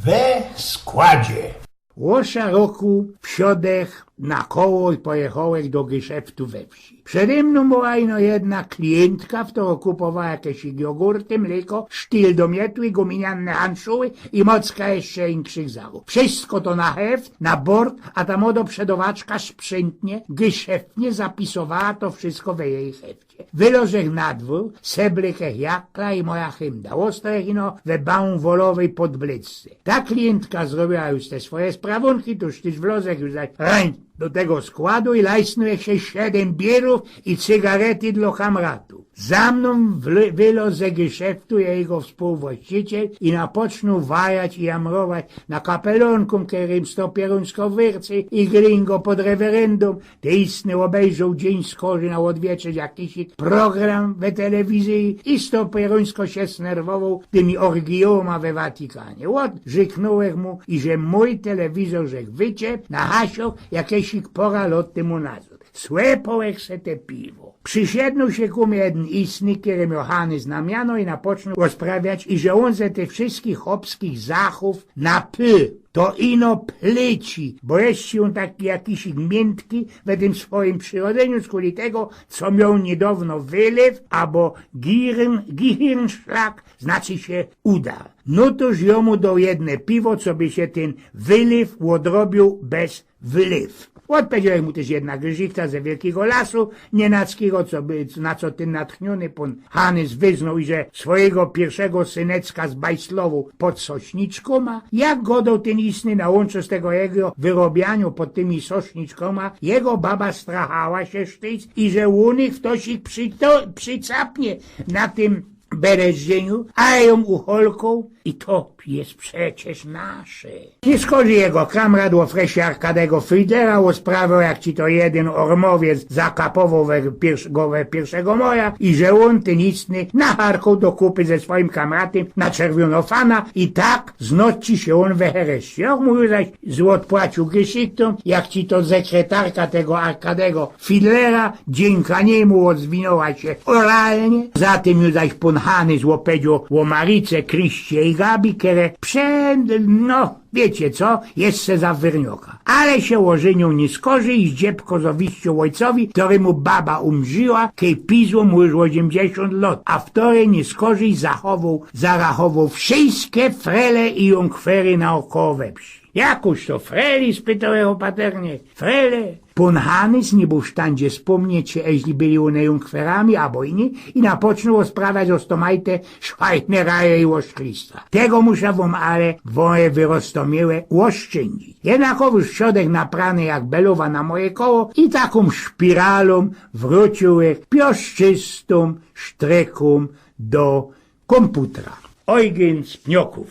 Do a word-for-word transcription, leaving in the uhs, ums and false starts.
We składzie. Ôszaro roku wszedłech na koło i pojechołech do gyszeftu we wsi. Przede mnōm była ino jedna kliyntka, wtoro kupowała jakeś jogurty, mlyko, sztyl do mietły, guminiane handszoły i mocka jeszcze inkszych zachōw. Wszysko to na heft, na bord, a ta modo przedowaczka sprzyntnie, gyszefnie zapisowała to wszysko we jeji heft. Wylożech na dwōr, seblekech jakla i moja hymda. Ôstołech ino we baumwolowyj podblyzce. Ta kliyntka zrobiła już te swoje sprawōnki, tuż tyż wlozech już zaś rań do tego składu i lajsnōłech sie siedym bierōw i cygarety dlo kamratōw. Za mnōm wly-, wyloz ze gyszeftu jego współwłościciel i napocznōł wajać i jamrować na kapelōnkōm, kerym sto pierōńsko wyrcy i gringo pod reweryndōm, Tejsny ôbejrzoł dziyń skorzōw na ôdwieczerz jakiś program we telewizyji i sto pierōńsko sie snerwowoł tymi orgijōma we Watykanie. Ôd, rzyknōłech mu, iże mōj telewizor żech wyciep na hasioch jakiś pora lot tymu nazŏd. Słepołech se te piwo. Prziszednōł sie ku mie jedyn istny, kery mioł Hanys na miano i napocznōł rozprawiać, iże ôn ze tych wszyskich chopskich zachōw na py To ino plyci, bo jeszcze ôn taki jakiś miętki we tym swojim przirodzeniu, skuli tego, co mioł niydŏwno wylyw, abo Gehirn-, Gehirnschlag, znaczy sie udar. No toż jŏ mu doł jedne piwo, coby sie tyn wylyw ôdrobiōł bez wylyw. Ôdpowiedziołech mu tyż jedna grzechta ze wielkigo lasu niynackigo, coby, na co tyn natchniōny pōn Hanys wyznŏł, iże swojigo piyrszego synecka zbajslowoł pod sośniczkōma. Jak gŏdoł tyn istny, na łōnczo z tego jego wyrobianiŏ pod tymi sośniczkōma, jego baba strachała sie sztyjc, iże ônych ftosik przito-, przicapnie na tym berezdzieniu, a jōm ucholkoł i to je przecież nasze. Niy skorzij jego kamrat ôfresie Arkadego Fidlera ôsprawiŏł, jak ci to jedyn Ormowiec zakapowoł we piyrsz-, go we piyrszego moja i że ôn, tyn istny, nacharkoł do kupy ze swojim kamratym na czerwiono fana i tak znŏczi sie ôn we hereszcie. Jŏ mu zaś złodpłaciōł gyszitōm, jak ci to sekretarka tego Arkadego Fidlera, dziyńka niymu ôdzwinōła sie oralnie. Za tym już zaś pōn Hanys ôpowiedzioł ô Marice, Kryście i Gabi, kere prze-, no, wiycie co, jeszcze za wyrnioka. Ale sie ôżyniōł niy skorzij i zdziebkozowiścioł ôjcowi, kerymu baba umrziła, kej pizło mu już ôziymdziesiōnt lŏt, a wtorej niy skorzij zachowoł, zarachowoł wszyjske frele i jōnkwery naôkoło we wsi. Jakōż to freli? Spytołech ôpaternie. Frele? Pōn Hanys niy bōł w sztandzie spōmnieć sie, eźli byli ône jōnkwerami, abo i niy, i napocznōł ôsprawiać roztōmajte szwajneraje i ôszklistwa. Tego musza wōm ale moje wyroztōmiałe ôszczyndzić. Jednakowōż wsiŏdech naprany jak belowa na moje koło i takōm szpiralōm wrōciłech pioszczystōm sztrykōm do kōmputra. Ojgyn z Pniokōw.